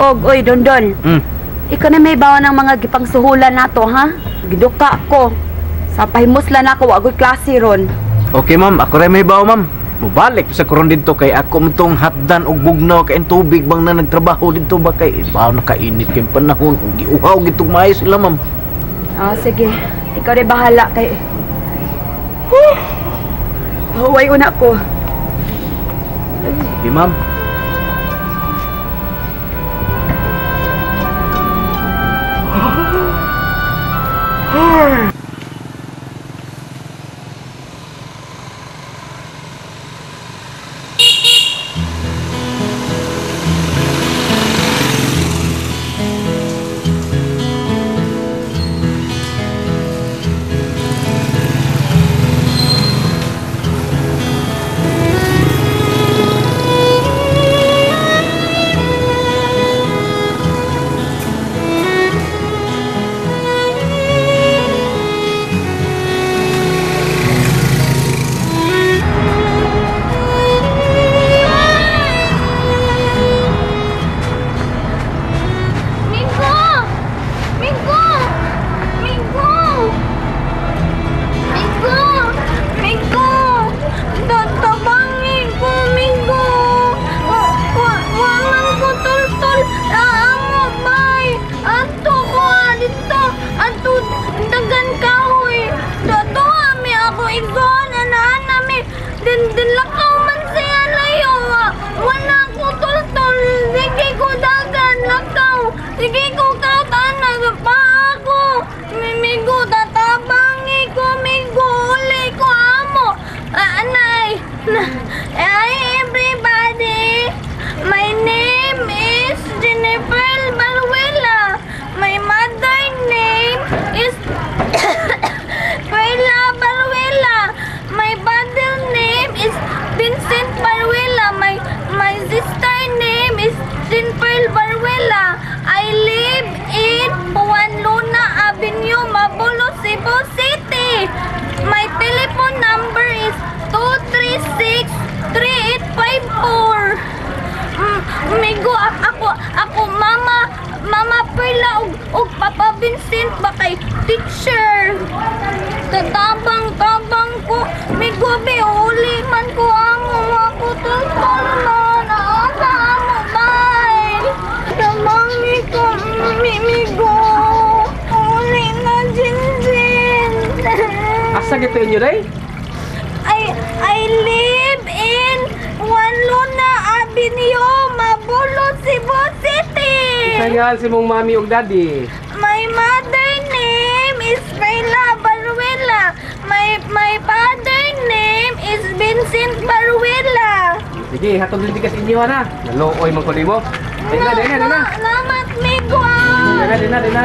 Og, oy, Dondon. Ikaw na may bawa ng mga gipangsuhulan nato, ha? Giduka ko. Sa pahimuslan ako, agoy klase ron. Okay, ma'am. Ako rin may bawa, ma'am. Mubalik sa koron dito kay ako mutong hatdan og bugnaw kay tubig bang na nagtrabaho dito ba kay ibaw nakainit kay panahon ug giuhaw gitong maayo sila, ma'am. Ah, sige. Ikaw rin bahala kay. Huway una ko. Sige, ma'am. I live in Juan Luna Avenue, Mabolo, Cebu City. Saan si mong mami ug daddy? My mother name is Perla Baruela. My father name is Vincent Baruela. Sige, hatod din ka sa inyo na. Nalooy man ko nimo. Dina, dina, dina. Salamat, migo. Dina, dina, dina.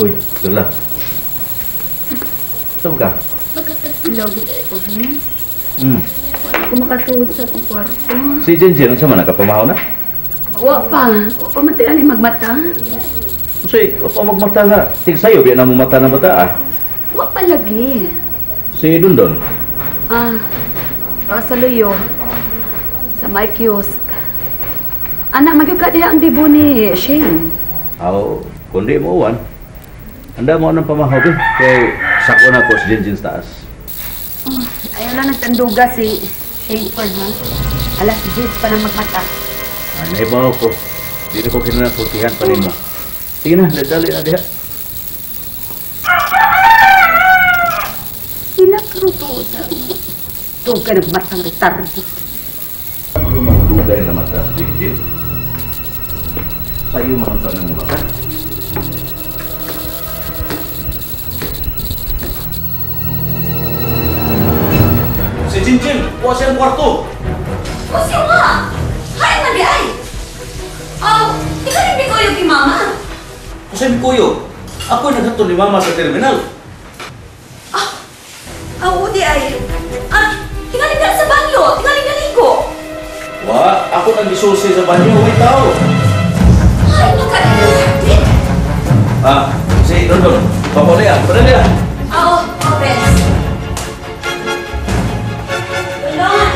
Uy, tula. Saan ka? Magkatagsilaw gid ay Ognes. Wala ko makasuod sa akong kwarto. Si Jenjen, unsa man nakapamahaw na? Wa pa. Wa pa man tingali magmata. Unsay, wa pa magmata nga. Tigsayo biya na mo mata na bata ah. Wa pa lagi. Si Dondon? Ah, sa luyo. Sa my kiosk. Anak, magyud ka diha ang dibo ni Shane. Aw, kundi mo uwan. Anda mo anong pamahaw ko? Kay sako na ko si Jenjen sa taas. Oh, ayaw lang nagtanduga si Shane Ford, ha? Alas 10 pa nang magmata. Ay, naibaw ko. Di na ko kinanasultihan pa rin mo. Sige na, dali na diha. Sila kruto. Tug ka nagmatang retardo. Ako mga dugay na mata, Jinjin. Sa'yo mga tanong mata. Si Jinjin, kuha siyang kwarto. O siya nga! Hay man di ay! Oh, ikaw rin bikoyo kay mama. Kasi Mikuyo, ako naghatod ni Mama sa terminal. Ah, oo di ay. Ah, tingalin ka sa banyo, tingalin ka ligo. Wa, ako nang gisusi sa banyo, way tao. Ay, maka... Ah, si Dondon, papauli ah, padali ah. Oo, oh, Benz. Dondon!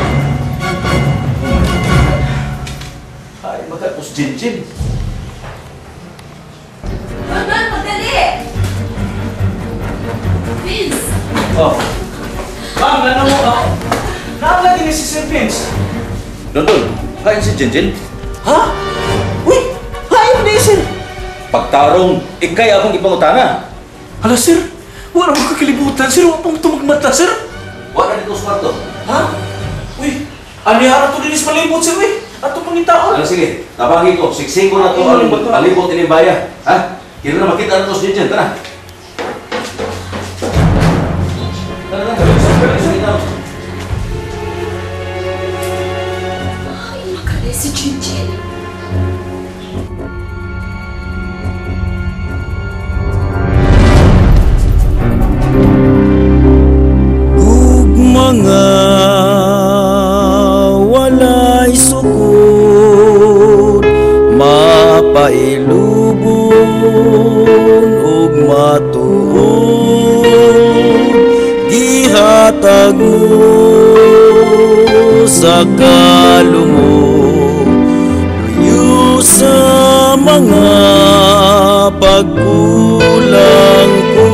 Ay, magkapos Jinjin. Dondon, magdali! Vince! Oh. Ma'am, ano mo ah? Naalala din si Sir Vince. Dondon, kain si Jinjin. Ha? Uy, hain ni sir. Pagtarong, ikay akong ipangutana. Hala sir, wala mo kakalibutan sir, wala pong tumagmata sir. Wala dito sa kwarto. Ha? Uy, ani harap to dinis malibot sir, uy. Ato pangitaon. Ano sige, tabangin ko, siksing ko na to ang palibot ini baya. Ha? Kira na makita na to si Jinjin, tara. Tara, tara, tara, sige, tara. Ay, makali si Jinjin. Ug mga walay sukod mapailubon ug matuod gihatag mo sa kalumo luyo sa mga pagkulang ko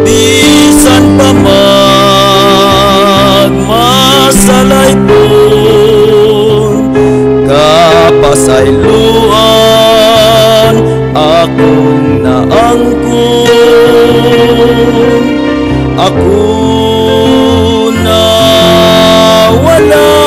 bisan pa magmasalay ko kapasayloan akong naangkon ako na walay